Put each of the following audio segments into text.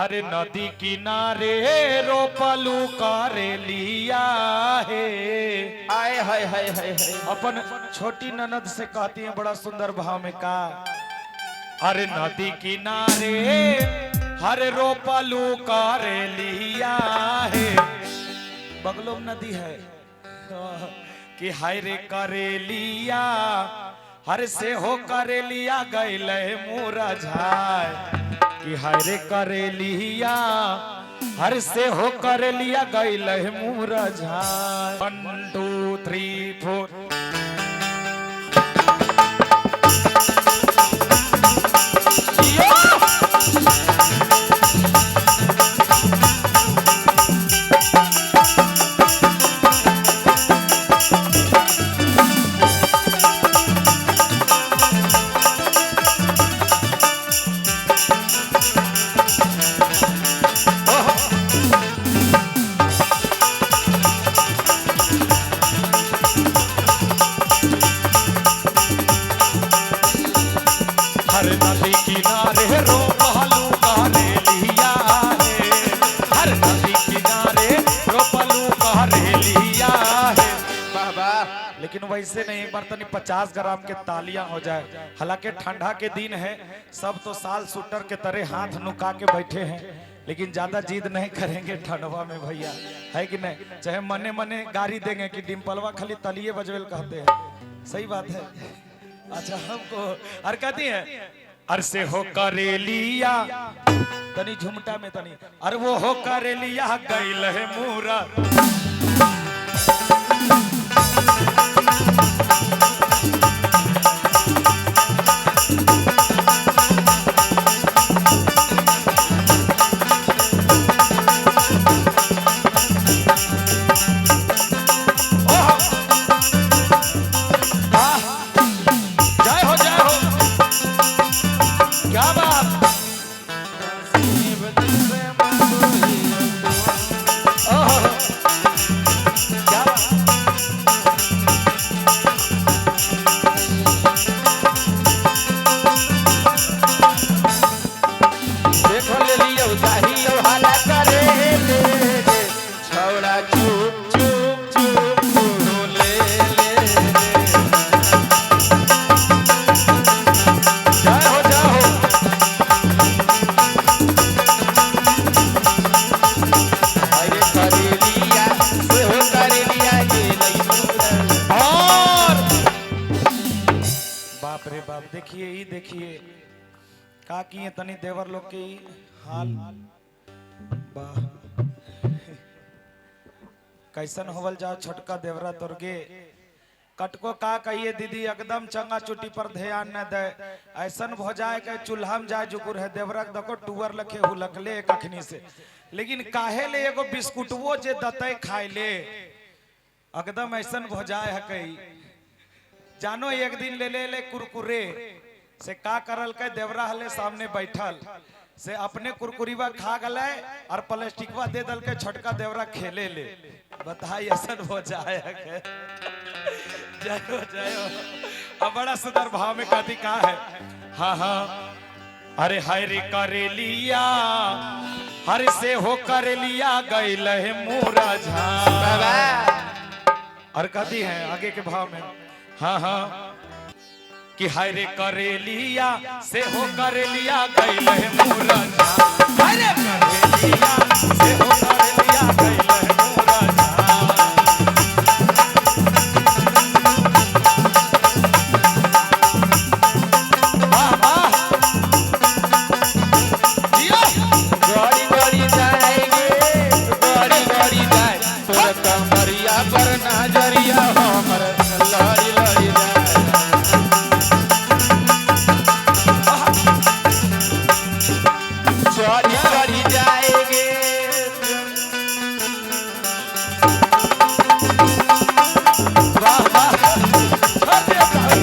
हर नदी किनारे रोपलू करेलिया है। आए हाय हाय हाय हाय। अपन छोटी ननद से कहती है बड़ा सुंदर भाव में का, अरे नदी किनारे हर रोपलू करेलिया है। बगलों में नदी है कि हाय रे करेलिया, हर से हो करेलिया गैले मोरा झाय। कि हाय रे करेलिया, हर से हो करेलिया गैले मोरा झाय। 1 2 3 4। हर नदी किनारे रोपलू करेलिया है। हर नदी किनारे रोपलू करेलिया है। वाह वाह। लेकिन वैसे नहीं, एक बार तनी 50 ग्राम के तालियां हो जाए। हालांकि ठंडा के दिन है, सब तो साल सुटर के तरह हाथ नुका के बैठे हैं, लेकिन ज्यादा जिद नहीं करेंगे ठंडवा में भैया, है कि नहीं? चाहे मने मने गारी देंगे कि डिम्पलवा खाली तलिए बजवेल कहते हैं। सही बात है। अच्छा हमको और कहती है अर से हो करेलिया तनी झुमटा में तनी, अरे वो हो करेलिया गैल है मूरा। ओहो! आह! जय हो जय हो, क्या बात। ओहो! क्या बात। देखो ले लियो जाहियो हाला करे ले रे, छौड़ा चुप चुप चुप ले ले रे। जय हो जय हो। अरे करेलिया से हो करेलिया गेलै मोरा। और बाप रे बाप, देखिए ई देखिए का किए तनी देवर लोग के ई हाल। वाह कैसन होवल जाओ छोटका देवरा तोरगे कटको का कहिए दीदी, एकदम चंगा चुटी पर ध्यान न दे, ऐसन हो जाए के चूल्हा में जाए जुकुर है देवरा के देखो टूअर लखे हुलकले एक अखनी से, लेकिन काहे ले एगो बिस्कुटवो जे दतै खाए ले, एकदम ऐसन हो जाए है कही। जानो एक दिन ले ले ले कुरकुरे से का करल के देवरा हले सामने बैठल से अपने कुरकुरीवा खा गले और प्लास्टिकवा दे दल के छोटका देवरा खेले ले। बताई ऐसन हो जाए है के। जय हो जय हो। अब बड़ा सुंदर भाव में कहती का है, हाँ हाँ, अरे हाय रे करेलिया, हर से हो करेलिया गैल है मोरा झा। और कहती है आगे के भाव में, हाँ हाँ, कि हाय रे करेलिया से हो करेलिया गैल है मोरा झा। हाय रे करेलिया से हो करेलिया गैल है मोरा झा। वाह वाह जियो। गड़ी गड़ी जाएंगे गड़ी गड़ी जाए, तोर कमरिया पर नजरिया हमर लड़ी लड़ी जाए। चढ़ी चढ़ी जाएंगे वाह वाह छोड़ दिया ताली।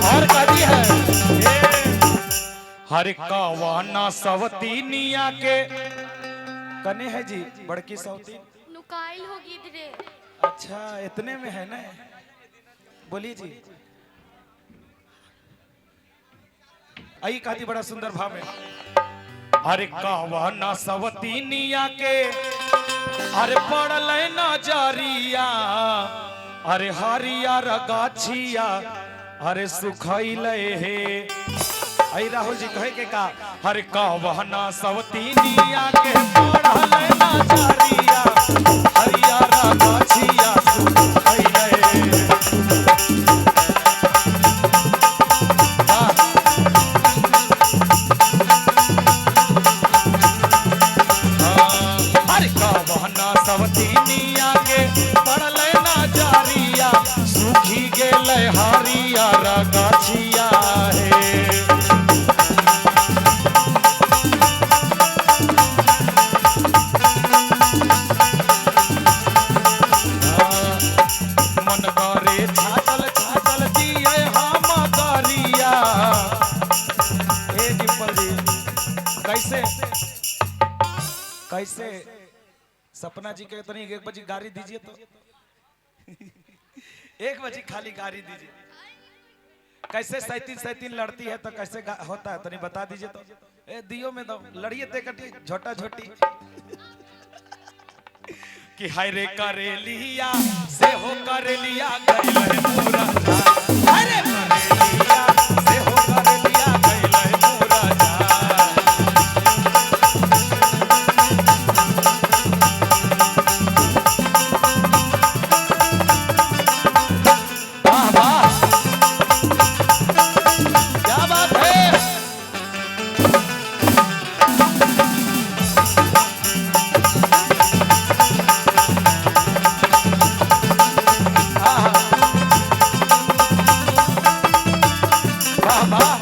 और कहती है हर कवाना सवतीनिया के कने है जी बड़की सवती। नुकाइल होगी धीरे। अच्छा इतने में है ना, बोलिए जी। आई कहती बड़ा सुंदर भाव में, अरे कहवा ना सवतीनिया के अरे पड़ल ना जरिया, अरे हरिया गाछिया अरे सुखैले हे। आई राहुल जी कहे के का, हरे कहवा ना सवतीनिया के पड़ल ना जरिया, हरिया गाछिया सुखैले। अरे कहना सवतीनिया के पड़ल ना जारिया, सुखी गेल हरिया गाछिया हे। मन करे छातल छातल दिए हम करिया। हे डिम्पल जी कैसे कैसे सपना जी के तनी एक बजे गाड़ी दीजिए तो एक बजे खाली गाड़ी दीजिए। कैसे सैतीन सैतीन लड़ती है तो कैसे होता है तनी बता दीजिए तो। ए दियो में दो लड़िए ते कटी झोटा झोटी कि हाय रे करेलिया से हो करेलिया गइल है मोरा जा, हाय रे करेलिया से हो करेलिया गइल है मोरा जा। वाह वाह क्या बात है। आहा। वाह वाह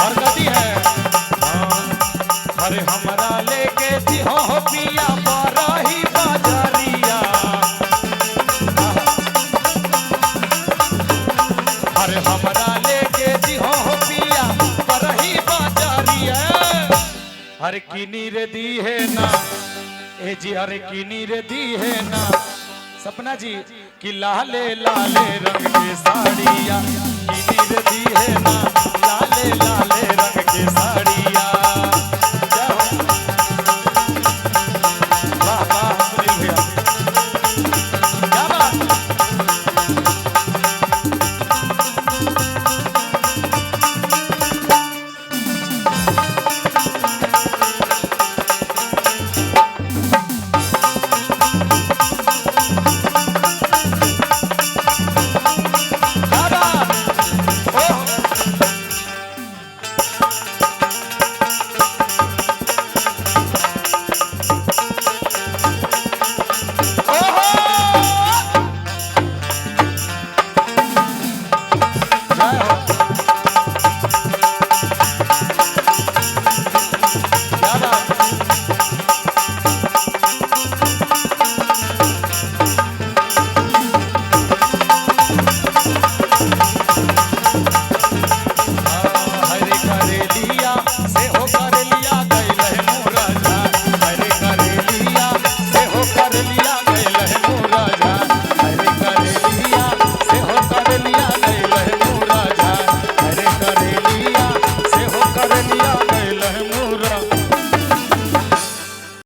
और गति है। हाँ। अरे हमारा लेके जी हो पिया बाराही बाजारिया, अरे हमारा लेके जी हो पिया बाराही बाजारिया। अरे किनी रे दी है ना ए जी, अरे किनी रे दी है ना सपना जी कि लाले लाले रंग की साड़िया, किनी रे दी है ना लाले लाले।